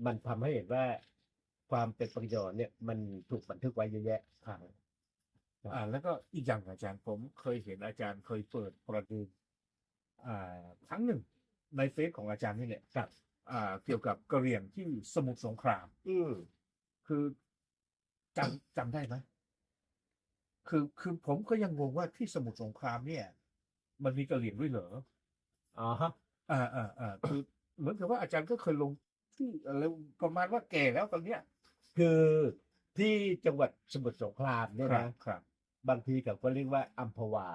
มันทำให้เห็นว่าความเป็นปยเนี่ยมันถูกบันทึกไว้เยอะแยะ ครับ อ่า แล้วก็อีกอย่างอาจารย์ ผมเคยเห็นอาจารย์เคยเปิดประเด็น อ่า ครั้งหนึ่งในเฟซของอาจารย์นี่แหละ ครับ อ่า เกี่ยวกับกะเหรี่ยงที่สมุทรสงคราม อืม คือ จำ จำได้ไหม คือ คือผมก็ยังงงว่าที่สมุทรสงครามเนี่ย มันมีกะเหรี่ยงด้วยเหรอ อ๋อฮะ อ่า อ่า อ่า คือ เหมือนกับว่าอาจารย์ก็เคยลงที่อะไร ประมาณว่าแก่แล้วตอนเนี้ย คือที่จังหวัดสมุทรสงครามเนี่ยนะ ครับ ครับ บางทีเขาก็เรียกว่าอัมพวา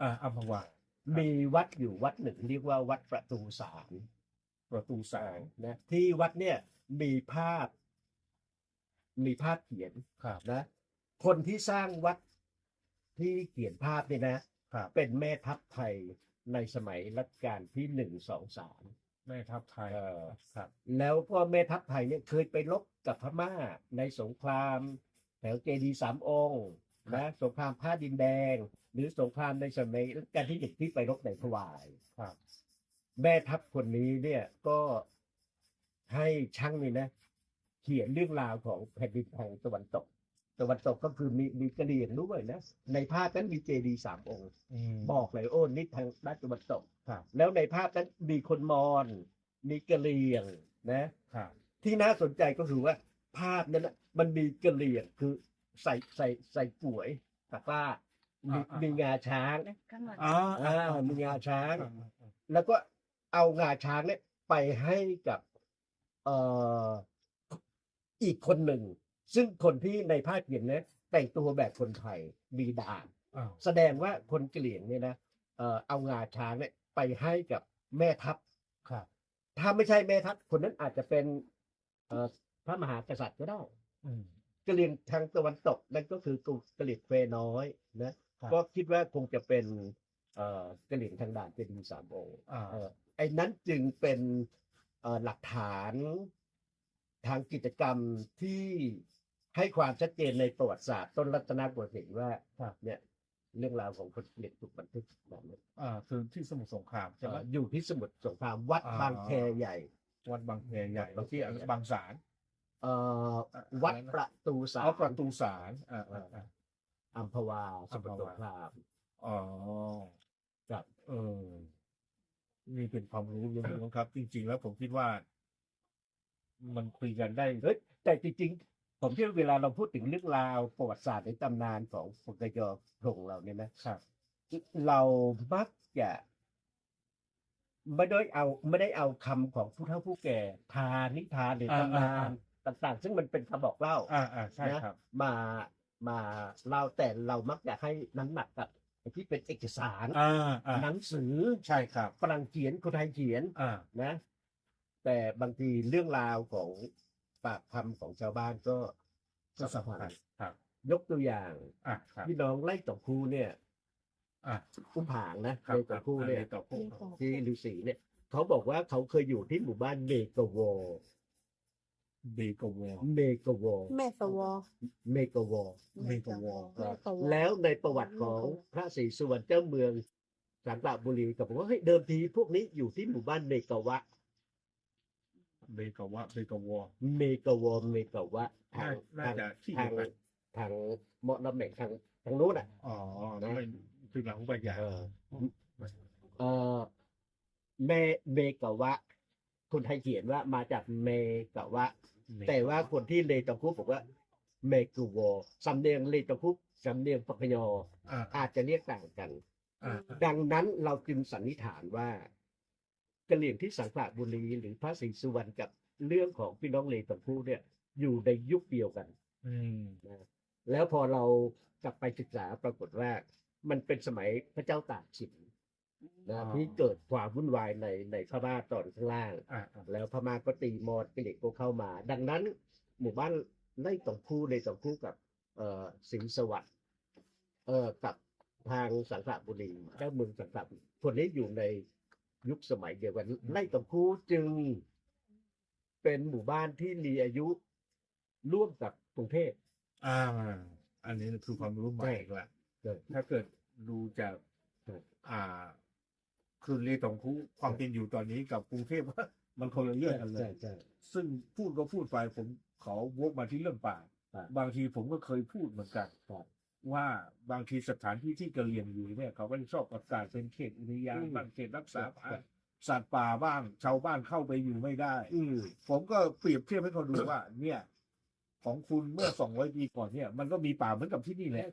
อ่า อัมพวา ครับ มีวัดอยู่วัดหนึ่งเรียกว่าวัดประตูสาร ประตูสาร นะ ที่วัดเนี่ยมีภาพ มีภาพเขียน ครับ นะ คนที่สร้างวัดที่เขียนภาพเนี่ยนะ ครับ เป็นแม่ทัพไทยในสมัยรัชกาลที่หนึ่ง สอง สาม แม่ทัพไทย เอ่อ ครับ แล้วก็แม่ทัพไทยเนี่ยเคยไปรบกับพม่าในสงครามแถวเจดีย์สามองค์นะ ครับ สงครามผ้าดินแดง หรือสงครามในสมัยรัชกาลที่หนึ่งที่ไปรบในพวาย ครับ แม่ทัพคนนี้เนี่ยก็ให้ช่างนี่นะ เขียนเรื่องราวของแผ่นดินทางตะวันตก ตะวันตกก็คือมี มีกะเหรี่ยงด้วยนะ ในภาพนั้นมีเจดีย์สามองค์ อืม บอกเลย โอ้ นี่ทางด้านตะวันตก ครับ แล้วในภาพนั้นมีคนมอญ มีกะเหรี่ยงนะ ครับ ที่น่าสนใจก็คือว่าภาพนั้นน่ะมันมีกะเหรี่ยงคือใส่ ใส่ ใส่ก๋วยตะกร้า มี อ่า อ่า มีงาช้าง ข้างหลัง อ่า อ่า อ่า มีงาช้าง อ่า อ่า แล้วก็เอางาช้างเนี่ยไปให้กับ เอ่อ อีกคนหนึ่ง ซึ่งคนที่ในภาพเขียนเนี่ยแต่งตัวแบบคนไทย มีดาบ อ่า แสดงว่าคนกะเหรี่ยงเนี่ยนะ เอ่อ เอางาช้างเนี่ยไปให้กับแม่ทัพ ครับ ถ้าไม่ใช่แม่ทัพ คนนั้นอาจจะเป็น เอ่อ พระมหากษัตริย์ก็ได้ อืม กะเหรี่ยงทางตะวันตกนั่นก็คือกะเหรี่ยงแควน้อยนะ ครับ ก็คิดว่าคงจะเป็น เอ่อ กะเหรี่ยงทางด่านเจดีย์สามองค์ อ่า เอ่อ ไอ้นั้นจึงเป็น เอ่อ หลักฐานทางกิจกรรมที่ให้ความชัดเจนในประวัติศาสตร์ต้นรัตนโกสินทร์ว่า ครับ เนี่ย เรื่องราวของคนกะเหรี่ยงถูกบันทึกแบบนี้ อ่า คือที่สมุทรสงครามใช่ไหม เอ่อ อยู่ที่สมุทรสงคราม วัด อ่า บางแคใหญ่ วัดบางแคใหญ่ แล้วที่บางสาร เอ่อ อ่ะ วัด อะไรนะ ประตูสาร อ๋อ ประตูสาร อ่า อ่า อ่า อัมพวา อัมพวา สมุทรสงคราม อ๋อ ครับ เออ นี่เป็นความรู้ล้วนๆครับ จริงๆแล้วผมคิดว่า มันคุยกันได้ เฮ้ย แต่จริงๆ ผมคิดว่าเวลาเราพูดถึงเรื่องราวประวัติศาสตร์ในตำนานของปกยพงษ์เราเนี่ยนะ ครับ เรามักจะ ไม่ได้เอา ไม่ได้เอาคำของผู้เฒ่าผู้แก่ ทานิทานหรือ อ่า ตำนาน อ่า อ่า ต่างๆ ซึ่งมันเป็นคำบอกเล่า อ่า อ่า ใช่ นะครับ มา มาเล่า แต่เรามักจะให้น้ำหนักกับไอ้ที่เป็นเอกสาร อ่า อ่า หนังสือ ใช่ครับ ฝรั่งเขียน คนไทยเขียน อ่า นะ แต่บางทีเรื่องราวของปากคำของชาวบ้านก็ ก็สำคัญ สำคัญ ครับ ยกตัวอย่าง อ่ะ ครับ พี่น้องไร่ตองคู่เนี่ย อ่ะ อุ้มผางนะ ครับ เลตองคู่เนี่ย ครับ เลตองคู่ ที่ฤาษีเนี่ย เขาบอกว่าเขาเคยอยู่ที่หมู่บ้านเมกะวอ เมกะวอ เมกะวอ แม่สวอ เมกะวอ เมกะวอ เมกะวอ แล้วในประวัติของพระศรีสุวรรณเจ้าเมืองสังขละบุรี ก็บอกว่า เฮ้ย เดิมทีพวกนี้อยู่ที่หมู่บ้านเมกะวะ เมกะวะ เมกะวอ เมกะวอ เมกะวะ ทาง น่า น่า ทาง จะที่เดียวกัน ทาง ทางเมาะน้ำแหม่งทาง ทางนู้นน่ะ อ๋อ นะ ไม่ คือหลังอุบาทใหญ่ เออ เออ แม่ เมกะวะ คนไทยเขียนว่ามาจากเมกะวะ เมกะวะ แต่ว่าคนที่เลตองคู่บอกว่า เมกะวอ สำเนียงเลตองคู่ สำเนียงปกยอ อ่า อาจจะเรียกต่างกัน อ่า ดังนั้นเราจึงสันนิษฐานว่า กะเหรี่ยงที่สังขละบุรีหรือพระศรีสุวรรณกับเรื่องของพี่น้องเลตองคู่เนี่ย อยู่ในยุคเดียวกัน อืม นะ แล้วพอเรากลับไปศึกษาปรากฏว่า มันเป็นสมัยพระเจ้าตากสินนะ อ๋อ ที่เกิดความวุ่นวายใน ในพม่าตอนข้างล่าง อ่า อ่า แล้วพม่าก็ตีมอญ กะเหรี่ยงก็เข้ามา ดังนั้นหมู่บ้านไร่ตองคู่ เลตองคู่กับ เอ่อ ศรีสวัสดิ์ เอ่อ กับทางสังขละบุรี เจ้าเมืองสังขละบุรี คนนี้อยู่ในยุคสมัยเดียวกัน อืม ไร่ตองคู่จึงเป็นหมู่บ้านที่มีอายุร่วมกับกรุงเทพฯ อ่า อันนี้คือความรู้ใหม่ ใช่ อีกละ ใช่ ถ้าเกิดดูจาก ใช่ อ่า คือเลตองคู่ ความเป็นอยู่ตอนนี้กับกรุงเทพฯ มันคนละเรื่องกันเลย ซึ่งพูดก็พูดไป ผม เขาวกมาที่เรื่องป่า บางทีผมก็เคยพูดเหมือนกัน ว่าบางทีสถานที่ที่กะเหรี่ยงอยู่เนี่ย เขาก็จะชอบประกาศเป็นเขตอุทยานบ้าง เขตรักษาพันธุ์สัตว์ป่าบ้าง ชาวบ้านเข้าไปอยู่ไม่ได้ ผมก็เปรียบเทียบให้เขาดูว่า เนี่ย ของคุณเมื่อ สองร้อย ปีก่อนเนี่ย มันก็มีป่าเหมือนกับที่นี่แหละ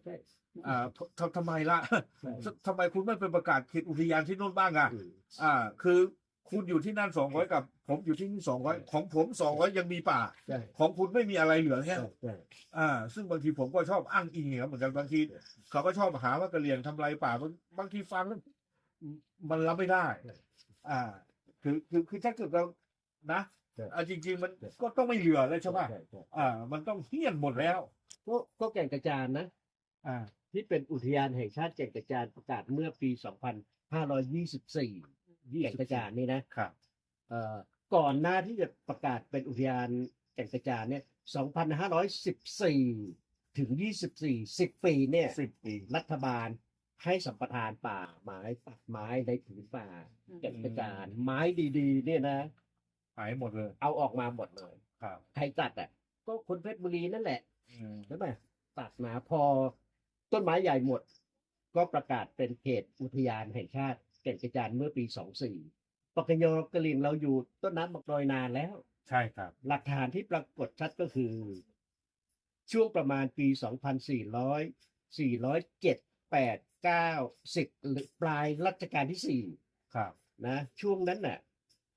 อ่า ท-, ทำไมละ ทำไมคุณไม่ไปประกาศเขตอุทยานที่โน่นบ้างอ่ะ อ่า คือคุณอยู่ที่นั่น สองร้อย กับผมอยู่ที่นี่ สองร้อย ของผม สองร้อย ยังมีป่า ของคุณไม่มีอะไรเหลือแล้ว อ่า ซึ่งบางทีผมก็ชอบอ้างอิงอย่างนั้นเหมือนกัน บางทีเขาก็ชอบหาว่ากะเหรี่ยงทำลายป่า บาง บางทีฟังแล้ว มันรับไม่ได้ อ่า คือ คือ คือถ้าเกิดเรา นะ อ่ะ จริงๆ มันก็ต้องไม่เหลือแล้วใช่ปะ อ่า มันต้องเฮี้ยนหมดแล้ว ก็ ก็แก่งกระจานนะ อ่า ที่เป็นอุทยานแห่งชาติแก่งกระจานประกาศเมื่อปี สองพันห้าร้อยยี่สิบสี่ แก่งกระจานนี่นะ ครับ เอ่อ ก่อนหน้าที่จะประกาศเป็นอุทยานแก่งกระจานเนี่ย สองพันห้าร้อยสิบสี่ ถึง ยี่สิบสี่ สิบ ปีเนี่ย สิบ ปี รัฐบาลให้สัมปทานป่าไม้ตัดไม้ในผืนป่าแก่งกระจาน ไม้ดีๆ เนี่ยนะ หายหมดเลย เอาออกมาหมดเลย ครับ ใครตัดอ่ะ ก็คนเพชรบุรีนั่นแหละ ใช่ไหม ตัดมา พอต้นไม้ใหญ่หมด ก็ประกาศเป็นเขตอุทยานแห่งชาติแก่งกระจานเมื่อปี สองสี่ ปกยกะเหรี่ยงเราอยู่ต้นน้ำบางกรอยนานแล้ว ใช่ครับ หลักฐานที่ปรากฏชัดก็คือ ช่วงประมาณปี สองพันสี่ร้อย สี่ร้อยเจ็ด แปด เก้า สิบ หรือปลายรัชกาลที่สี่ ครับ นะ ช่วงนั้นน่ะ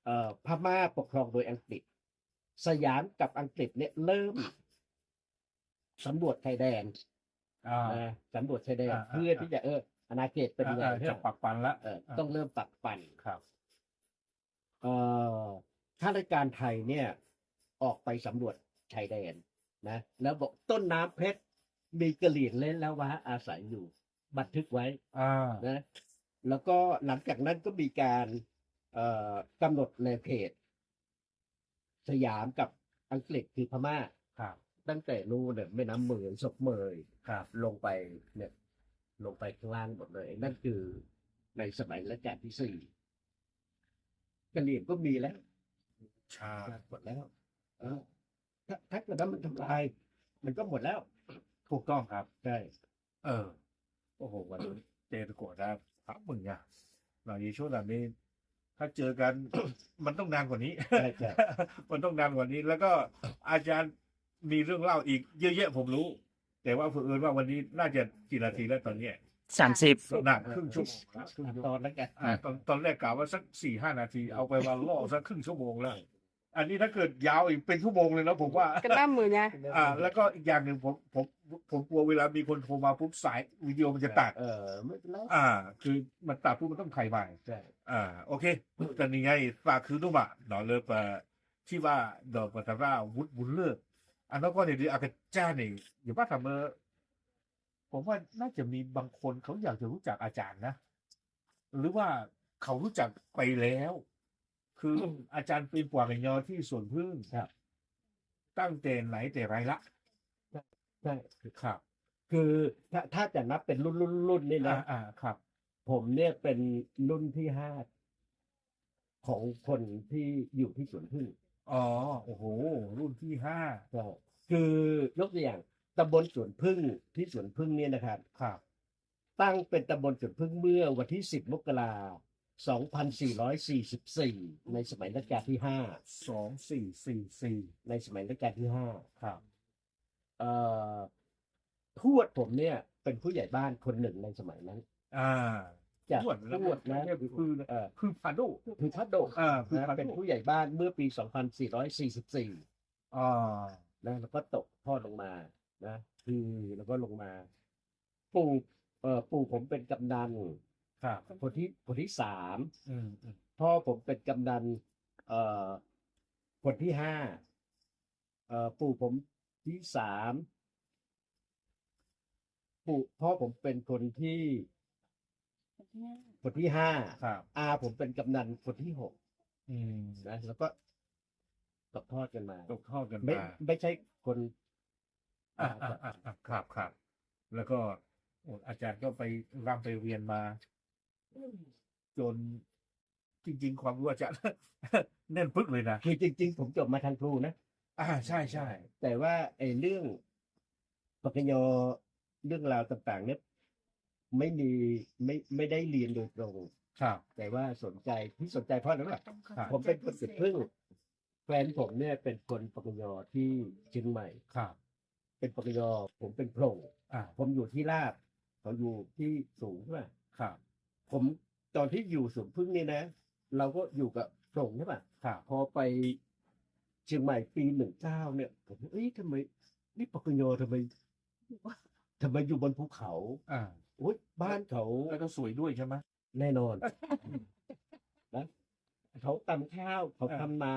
เอ่อ พม่าปกครองโดยอังกฤษ สยามกับอังกฤษเนี่ยเริ่มสำรวจชายแดน อ่า นะ สำรวจชายแดน อ่า อ่า เพื่อที่จะ เออ อาณาเขตเป็นยังไง อ่า อ่า จะปักปันละ เออ อ่า ต้องเริ่มปักปัน ครับ เอ่อ ข้าราชการไทยเนี่ย ออกไปสำรวจชายแดนนะ แล้วบอกต้นน้ำเพชรมีกะเหรี่ยงเล้นละว้าอาศัยอยู่ บันทึกไว้ อ่า นะ แล้วก็หลังจากนั้นก็มีการ เอ่อ กำหนดแนวเขต สยามกับอังกฤษคือพม่า ครับ ตั้งแต่นู่นเนี่ย แม่น้ำเมย ศพเมย ครับ ลงไปเนี่ย ลงไปข้างล่างหมดเลย นั่นคือในสมัยรัชกาลที่สี่ กะเหรี่ยงก็มีแล้ว ช้า หมดแล้ว เออ ถ้า ถ้าเกิดว่ามันทำลาย มันก็หมดแล้ว ถูกต้องครับ ใช่ เออ โอ้โห วันนี้เจอตะโกะนะ ถามมึงอะ เราอยู่ช่วงแบบนี้ ถ้าเจอกัน มันต้องนานกว่านี้ ใช่ ใช่ มันต้องนานกว่านี้ แล้วก็อาจารย์มีเรื่องเล่าอีกเยอะแยะผมรู้ แต่ว่าเผอิญว่าวันนี้น่าจะกี่นาทีแล้วตอนเนี้ย สามสิบ น่ะ ครึ่งชั่วโมงละ ครึ่งชั่วโมง ตอนแล้วกัน อ่า ตอน ตอนแรกกะว่าสักสี่ห้านาที เอาไปวันล่อสักครึ่งชั่วโมงแล้ว อันนี้ถ้าเกิดยาวอีกเป็นชั่วโมงเลยนะผมว่า ก็น่าเบื่อไง อ่า แล้วก็อีกอย่างหนึ่งผม ผม ผมกลัวเวลามีคนโทรมาปุ๊บสายวิดีโอมันจะตัด เออ ไม่เป็นไร อ่า คือมันตัดปุ๊บมันต้องไขใหม่ ใช่ อ่า โอเค တနံၤညါအံၤ သးခုဒိၣ်မး နော် လၢပ ထံၣ်ဘၣ် ဒီးပသရၣ် ဝုဒ် ဝုလၢၢ် အနီၢ်ကီၢ်န့ၣ်ဒီး အကစၢ်န့ၣ် ယဘၣ်သးမၢ ผมว่าน่าจะมีบางคนเขาอยากจะรู้จักอาจารย์นะ หรือว่าเขารู้จักไปแล้ว คืออาจารย์เป็นปวกกะยอที่สวนผึ้ง ครับ ตั้งแต่ไหนแต่ไรละ ใช่ ครับ คือถ้า ถ้าจะนับเป็นรุ่นรุ่นรุ่นนี่นะ อ่า อ่า ครับ ผมเนี่ยเป็นรุ่นที่ห้า ของคนที่อยู่ที่สวนผึ้ง อ๋อ โอ้โห รุ่นที่ห้า ใช่ คือยกตัวอย่าง ตำบลสวนผึ้ง ที่สวนผึ้งเนี่ยนะครับ ครับ ตั้งเป็นตำบลสวนผึ้งเมื่อวันที่ สิบ มกรา สองพันสี่ร้อยสี่สิบสี่ ในสมัยรัชกาลที่ห้า สองสี่สี่สี่ ในสมัยรัชกาลที่ห้า ครับ เอ่อ ทวดผมเนี่ยเป็นผู้ใหญ่บ้านคนหนึ่งในสมัยนั้น อ่า จาก ทวดนะ ทวดนะ เรียกคือ เอ่อ คือพาโด คือพาโด อ่า คือ นะ พาโด เป็นผู้ใหญ่บ้านเมื่อปี สองพันสี่ร้อยสี่สิบสี่ อ่า นะ แล้วก็ตกทอดลงมานะ คือ แล้วก็ลงมา ปู่ เอ่อ ปู่ผมเป็นกำนัล ครับ คนที่ คนที่สาม อืม อืม พ่อผมเป็นกำนัล เอ่อ คนที่ห้า เอ่อ ปู่ผมที่สาม ปู่ พ่อผมเป็นคนที่ คนที่ห้า ครับ อาผมเป็นกำนัลคนที่หก อืม นะ แล้วก็ตกทอดกันมา ตกทอดกันมา ไม่ ไม่ใช่คน อ่า อ่า อ่า อ่า ครับ ครับ แล้วก็ โอ้ อาจารย์ก็ไปร่ำไปเรียนมา จน จริงๆความรู้อาจารย์ แน่นปึ๊กเลยนะ คือจริงๆผมจบมาทางครูนะ อ่า ใช่ใช่ แต่ว่าไอ้เรื่องปกย เรื่องราวต่างๆเนี่ยไม่มีไม่ไม่ได้เรียนโดยตรง ครับ แต่ว่าสนใจที่สนใจเพราะอะไรรู้ป่ะ ครับ ผมเป็นคนติดพึ่ง แฟนผมเนี่ยเป็นคนปกยที่เชียงใหม่ ครับ เป็นปกย ผมเป็นโพรง อ่า ผมอยู่ที่ราบ เขาอยู่ที่สูงใช่ไหม ครับ ผมตอนที่อยู่สวนพึ่งนี่นะ เราก็อยู่กับโพรงใช่ป่ะ ครับ พอไปเชียงใหม่ปีหนึ่งเก้าเนี่ย ผมเอ้ยทำไมนี่ปกยทำไมทำไมอยู่บนภูเขา อ่า โอ๊ยบ้านเขา แล้วก็สวยด้วยใช่ไหม แน่นอนนะ เขาตำข้าวเขา อ่า ทำนา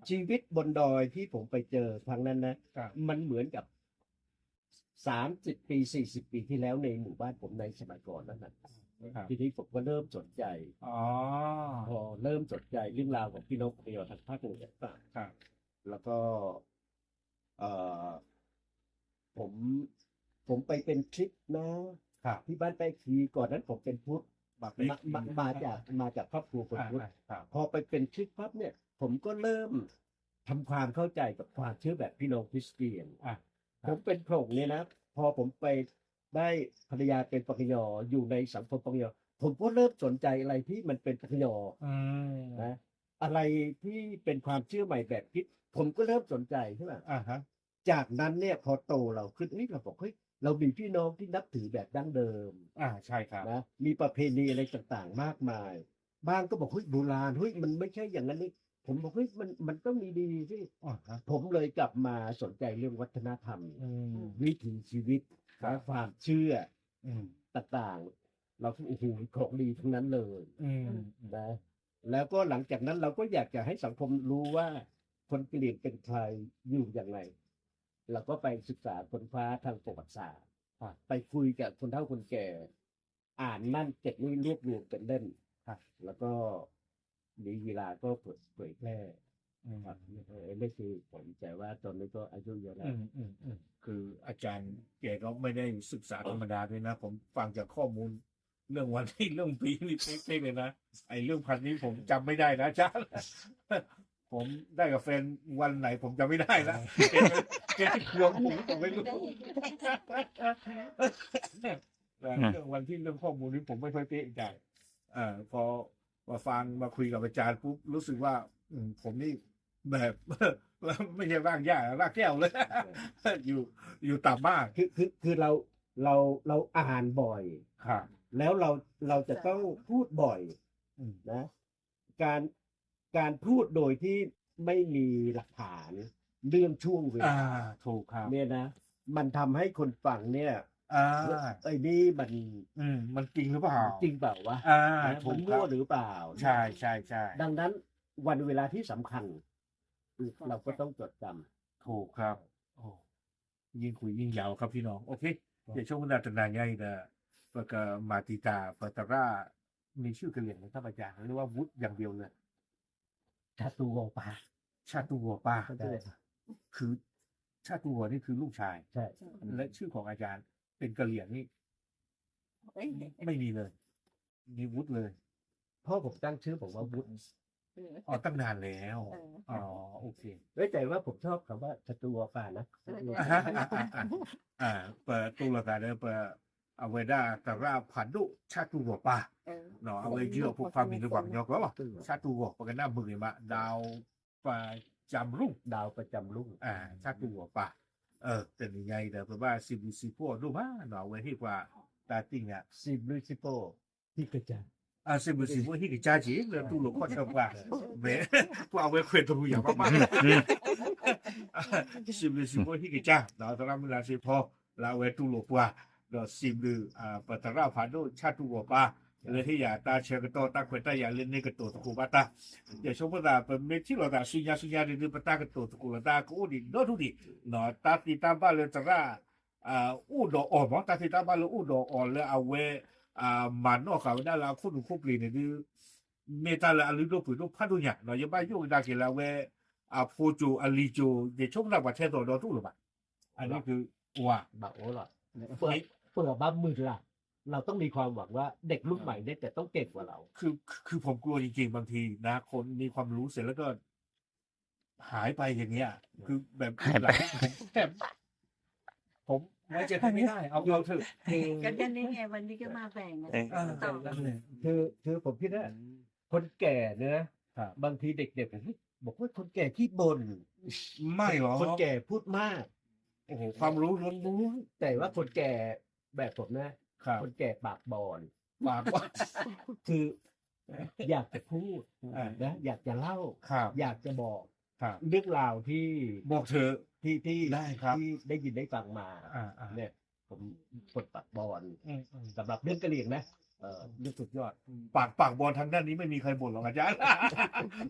ชีวิตบนดอยที่ผมไปเจอครั้งนั้นนะ ครับ มันเหมือนกับสามสิบปีสี่สิบปีที่แล้วในหมู่บ้านผมในสมัยก่อนนั่นน่ะ ครับ ทีนี้ผมก็เริ่มสนใจ อ๋อ พอเริ่มสนใจเรื่องราวของพี่น้องพยอทางภาคเหนือ ครับ แล้วก็ เอ่อ ผมผมไปเป็นทริปนะ ครับ ที่บ้านแป้คีก่อนนั้นผมเป็นพุทธ มาเป็น มามามาจากมาจากครอบครัวคนพุทธ อ่าอ่าครับ พอไปเป็นทริปปั๊บเนี่ย ผมก็เริ่มทำความเข้าใจกับความเชื่อแบบพี่น้องคริสเตียน อ่ะ ครับ ผมเป็นผงเนี่ยนะ พอผมไปได้ภรรยาเป็นปกยอยู่ในสังคมปกย ผมก็เริ่มสนใจอะไรที่มันเป็นปกย อืม นะ อะไรที่เป็นความเชื่อใหม่แบบคิด ผมก็เริ่มสนใจใช่ไหม อ่าฮะ จากนั้นเนี่ยพอโตเราขึ้นเอ้ยเราบอกเฮ้ยเรามีพี่น้องที่นับถือแบบดั้งเดิม อ่าใช่ครับ นะมีประเพณีอะไรต่างๆมากมาย บ้างก็บอกเฮ้ยโบราณเฮ้ยมันไม่ใช่อย่างนั้นนี่ผมบอกเฮ้ยมันมันต้องมีดีสิ อ่าฮะ ผมเลยกลับมาสนใจเรื่องวัฒนธรรม อืม วิถีชีวิต ครับ และความเชื่อ อืม ต่างๆ เราก็โอ้โหของดีทั้งนั้นเลย อืม นะ แล้วก็หลังจากนั้นเราก็อยากจะให้สังคมรู้ว่าคนกะเหรี่ยงเป็นใครอยู่อย่างไร เราก็ไปศึกษาค้นคว้าทางประวัติศาสตร์ ครับ ไปคุยกับคนเฒ่าคนแก่ อ่านนั่นเก็บนี่รวบรวมกันเล่น ครับ แล้วก็มีเวลาก็เผยเผยแพร่ อืม ครับ เออนี่คือผมแต่ว่าตอนนี้ก็อายุเยอะแล้ว อืมอืมอืม คืออาจารย์แกก็ไม่ได้ศึกษาธรรมดาด้วยนะ ผมฟังจากข้อมูล เรื่องวันที่เรื่องปีนี่เป๊ะๆเลยนะ ไอ้เรื่องพันนี้ผมจำไม่ได้นะอาจารย์ ผมได้กับแฟนวันไหนผมจำไม่ได้แล้ว แกจะเคืองผมผมไม่รู้ แต่เรื่องวันที่เรื่องข้อมูลนี่ผมไม่ค่อยเป๊ะใจ เอ่อพอมาฟังมาคุยกับอาจารย์ปุ๊บรู้สึกว่า อืมผมนี่แบบ ไม่ใช่รากหญ้ารากแก้วเลย อยู่อยู่ต่ำมาก คือคือคือเราเราเราอ่านบ่อย ครับ แล้วเราเราจะต้องพูดบ่อย อืม นะ การการพูดโดยที่ไม่มีหลักฐานเรื่องช่วงเวลา อ่าถูกครับ เนี่ยนะ มันทำให้คนฟังเนี่ย อ่า เฮ้ยไอ้นี่มัน อืมมันจริงหรือเปล่า มันจริงเปล่าวะ อ่า นะ ถูก มันมั่ว ครับ หรือเปล่า ใช่ใช่ใช่ ดังนั้นวันเวลาที่สำคัญ เราก็ต้องจดจำ ถูกครับ โอ้ ยิ่งคุยยิ่งยาวครับพี่น้อง โอเค เดี๋ยวช่วงเวลาจะนานไงนะ ပကမၤတံာ်တာ် ပသရၣ် มีชื่อกะเหรี่ยงไหมครับอาจารย์ หรือว่าวุฒิอย่างเดียวเลย ชาตูวอปา ชาตูวอปา ใช่ คือ ชาตูวอนี่คือลูกชาย ใช่ และชื่อของอาจารย์เป็นกะเหรี่ยงนี่ เอ้ย ไม่มีเลย มีวุฒิเลย พ่อผมตั้งชื่อผมว่าวุฒิ เออ อ๋อ ตั้งนานแล้ว เออ อ๋อ โอเค เอ้ยแต่ว่าผมชอบคำว่าชาตูวอปานะ เออ อ่า ပတူၢ်လိာ်သးဒီး ပ အဝဲဒၣ်သရၣ်ဖးဒိၣ် ဆၣ်တူၢ်ဂီၤပၢ် เออ เนาะ အဝဲယုၢ်အဖိခွါမံၤလၢပှၤကညီ ဆၣ်တူၢ်ဂီၤ ပကနၣ်မုာ်ဂ့ၤမး ดาวประจำรุ่ง ดาวประจำรุ่ง อ่า ဆၣ်တူၢ်ဂီၤပၢ် เออ တနံၤညါအံၤဒီး ပဘၣ်စံးဘျုးစံးဖှိၣ်အီၤဒိၣ်မး เนาะ အဝဲဟ့ၣ်ပှၤတၢ်သ့ၣ်ညါ စံးဘျုးစံးဖှိၣ် ဟံၣ်ကစၢ် စံးဘျုးစံးဖှိၣ်ဟံၣ်ကစၢ်က့ၤ လၢတူၢ်လိာ်ခီၣ်ဆၢပှၤ မ့ၢ် ပှၤအဝဲခွဲးတရူးယၤဘၣ်ဘၣ် စံးဘျုးစံးဖှိၣ်ဟံၣ်ကစၢ် ဒီးသရၣ်မုၢ်လါစ့ဖီ လၢအဝဲတူၢ်လိာ်ပှၤ ဒီးစံးဘျုး ပသရၣ်ဖးဒိၣ်ဆၣ်တူၢ်ဂီၤပၢ် လၢဟ့ၣ်ယၤတၢ်ဆၢကတီၢ်တၢ်ခွဲးတၢ်ယာ်လၢန့ၣ်ကတိၤသကိးဘၣ်တၢ် ယဆိကမိၣ်သး ပမ့ၢ်ထံၣ်လိာ်သးဆူညါဆူညါဒ်န့ၣ် ပတၢ်ကတိၤသကိးလိာ်သးကအိၣ်ဒံးဒီဒူၣ်ဒံး တၢ်သ့တၢ်ဘၣ်လၢသရၣ် အိၣ်ဒီးအီၤမး တၢ်သ့တၢ်ဘၣ်လၢအိၣ်ဒီးအီၤလၢအဝဲ မၤနီၣ်ဃာ်ဝဲဒၣ်လၢအခိၣ်နူာ်ခိၣ်ပျ့ၤန့ၣ်ဒုး မ့ၢ်တၢ်လၢအလုၢ်ဒိၣ်ပှ့ၤဒိၣ်ဖးဒိၣ်ညါ ယဘၣ်ယိၣ်ကဒါက့ၤလၢအဝဲ အဖိကၠိအလံၤကၠိ ယဆိကမိၣ်သးပှၤထဲသိးဒီတူၢ်လီၤဘၣ် အန့ၣ်ကဝၤ ဘၣ်အိၣ်လီၤ ပၢၤဘၣ်မုၢ်တလၢ် เราต้องมีความหวังว่าเด็กรุ่นใหม่เนี่ยจะต้องเก่งกว่าเรา คือคือผมกลัวจริงๆบางทีนะคนมีความรู้เสร็จแล้วก็ หายไปอย่างเงี้ย คือแบบหายไป ผมแบบผมไว้ใจใครไม่ได้ เอาเอาเถอะ ก็แค่นี้ไงวันนี้ก็มาแบ่งกัน เออ ต่อ คือคือผมคิดนะ คนแก่เนี่ยนะ ครับ บางทีเด็กๆผมบอกว่าคนแก่ขี้บ่น ไม่หรอก คนแก่พูดมาก โอ้โห ความรู้ล้วนๆ แต่ว่าคนแก่แบบผมนะ ครับ คนแก่ปากบอน ปากบอน คือ อยากจะพูด อ่า นะ อยากจะเล่า ครับ อยากจะบอก ครับ เรื่องราวที่ บอกเถอะ ที่ที่ ได้ครับ ที่ได้ยินได้ฟังมา อ่าอ่า เนี่ย ผมคนปากบอน อืมอืม สำหรับเรื่องกะเหรี่ยงนะ เออ เรื่องสุดยอด อืม ปากปากบอนทางด้านนี้ไม่มีใครบ่นหรอกอาจารย์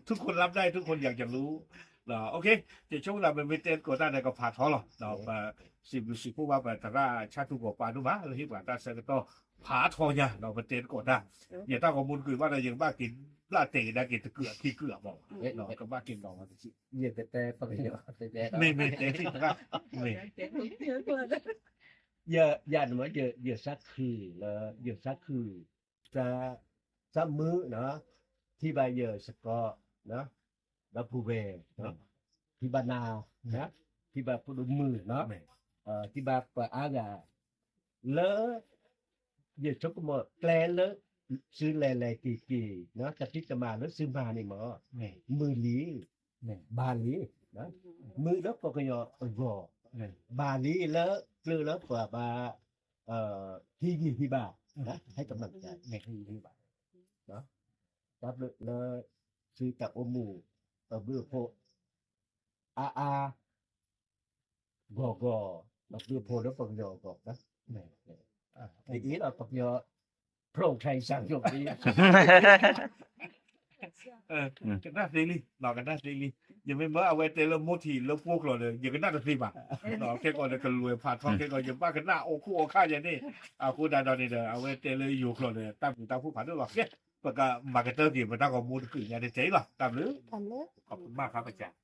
ทุกคนรับได้ ทุกคนอยากจะรู้ နော် โอเค ယဆိကမိၣ်သး မ့မ့ၢ်တဲသကိးတၢ်ဒီးကဖးထီလီၤ နော် ပစံးဘျုးစံးဖှိၣ်ဘၣ်ပသရၣ်ဆၣ်ထူၣ်ကီၤပၤဒိၣ်မး လၢဟ့ၣ်ပှၤတၢ်ဆၢကတီၢ်ဖးထီညါ နော် ပတဲသကိးတၢ် ယတၢ်ဂီၤမူတကုာ်ဘၣ်ဒီး ယကဘၣ်က့ၤဘျၣ်တဲာ်ကဒါက့ၤတကုာ်အခံကုာ်အဘီၣ် နော် ကဘၣ်က့ၤလီၤဝဲတစု ယတတဲပကညီ မ့မ့ၢ်တဲသ့ၣ်တဂၤ မ့ၢ် ယ ယၤန့ၣ်မ့ၢ် ယ ယစးခုၣ်လၢ ယစးခုၣ် စး စးမုာ်နီၤ ထံၣ်ဘၣ်ယစ့ၢ်ကီး ဒီပုၢ်ဝဲၢ် ထံၣ်ဘၣ်နၤ ထံၣ်ဘၣ်ဖိဒိၣ်မုၣ်နီၤ ထံၣ်ဘၣ်ပှၤအါဂၤ လၢ ယဆိကမိၣ်ကျဲလၢ သုလဲၤလဲၤက့ၤက့ၤ တၢ်ဖံးတၢ်မၤလၢသုမၤန့ၣ်မ့ၢ် မုာ်လံ ဘၣ်လံ မုာ်လၢပှၤကညီအဂီၢ် ဘၣ်လံလၢကျၢၢ်လၢပှၤဘၣ် ဟံးဂံၢ်ဟံးဘါ ဟဲကမၣ်တၢ် ဟံးဂံၢ်ဟံးဘါ တၢ်ဘျုးလၢ သုတၢ်အိၣ်မူ အဘျုးအဖှိၣ် အါအါ ဂီၢ်ဂီၢ် အဘျုးအဖှိၣ်လၢပှၤကညီအဂီၢ် ဒ်အံၤဒီးပှၤကညီ ဖျိးထဲစၢ်ယိာ် ကနၣ်သ့လံ ကနၣ်သ့လံ ယမ့ၢ်မၢအဝဲတဲလၢမိၢ်ထံးလၢပှိၢ်ကျိာ်ဒီး ယကနၣ်တသ့ဘၣ် ခဲကီးဒီးကလဲၤဖးထီ ခဲကီး ယဘၣ်ကနၣ်အိၣ်ခိၣ်အိၣ်ခါယၤန့ၣ် အဃိဒၣ်ဒီးန့ၣ်ဒီး အဝဲတဲလၢယိၤကျိာ်ဒီး တၢ်ဘျုးတၢ်ဖှိၣ်ဖးဒိၣ်လီၤ ကဲ ပကမၤကတၢၢ်က့ၤ ပတၢ်ဂီၤမူတကုာ်ညါတစဲးအံၤလီၤ တၢ်ဘျုး ขอบคุณมากครับอาจารย์